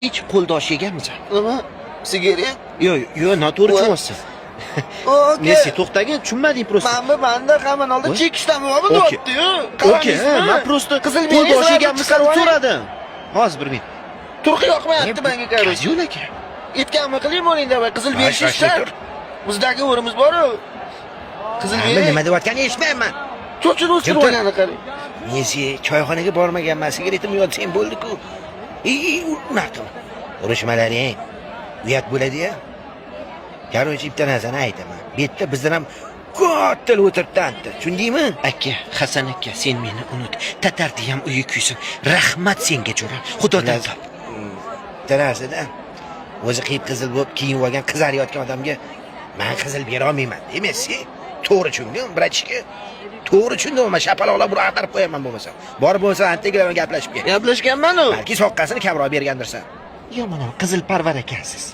Hech qo'ldosh yeganmisan? Nima? Sigaret? Yo'q, yo'q, noto'g'ri tushunyapsan. Okey. Messi, to'xtagin, tushunmading просто. Manmi manda hammani oldida Voy. chekishdan bormi Okey. deyapti-yu. Okey, man просто qizil qo'ldosh yeganmisan deb so'radim. Hozir bir minut. Turqi yoqmayapti menga, короче. Kazyo'l aka. Aytganmi qiling bo'ling давай, qizil Voy, berish voy, shart. Biz договор imiz bor-u. Qizil Nima bering. nima deyotganini eshitmayapman. Sochini o'stirib Jim tur. olgani qarang. Messi, choyxonaga bormaganman, sigaretimni yotsang bo'ldi-ku. I, unaqa qilma. Urushmalaring. Uyat bo'ladi-ya. Короче, bitta narsani aytaman. Bu yerda bizdan ham katta o'tiribdi anta. Tushundingmi? Aka, Hasan aka, sen meni unut. Tatarni ham uyi kuysin. Rahmat senga jo'ra. Xudodan top. Bitta narsada o'zi qip qizil bo'lib kiyinib olgan qizarayotgan odamga man qizil bera olmayman, Messi. To'g'ri tushunding, братишка? To'g'ri tushundim, man shapaloqlab bir ag'darib qo'yaman bo'lmasa. Borib bo'lmasa antagilar bilan gaplashib kel. Gaplashganman-u. Balki soqqasini kamroq bergandirsan. Yomon qizil parvar ekansiz.